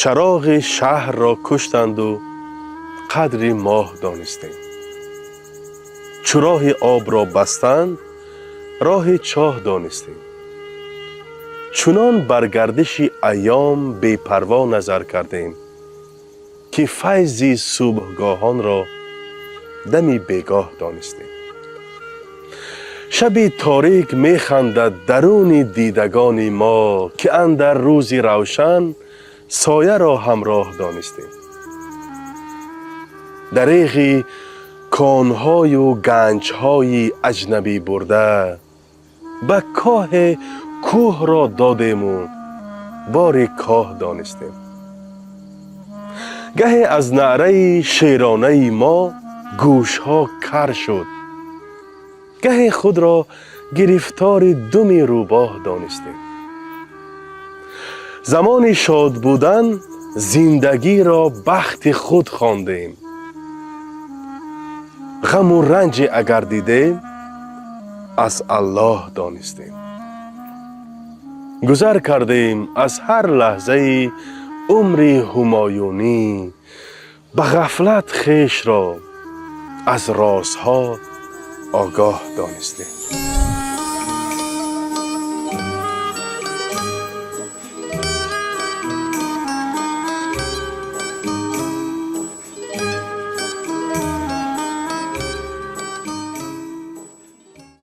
Чароғи шаҳрро куштанду қадри моҳ донистем. Чу роҳи обро бастанд, роҳи чоҳ донистем. Чунон бар гардиши айём бепарво назар кардем, ки файзи субҳгоҳонро дами бегоҳ донистем. Шаби торик механдад даруни дидагони мо, ки андар рӯзи равшан сояро ҳамроҳ донистем. Дареғи конҳою ганҷҳои аҷнабӣ бурда, ба коҳе кӯҳро додему бори коҳ донистем. Гаҳе аз наъраи шеронаи мо гӯшҳо кар шуд, гаҳе худро гирифтори думи рӯбоҳ донистем. Замони шод будан зиндагиро бахти худ хондем, ғаму ранҷе агар дидем, аз Аллоҳ донистем. Гузар кардем аз ҳар лаҳзаи умри ҳумоюнӣ, ба ғафлат хешро аз розҳо огоҳ донистем.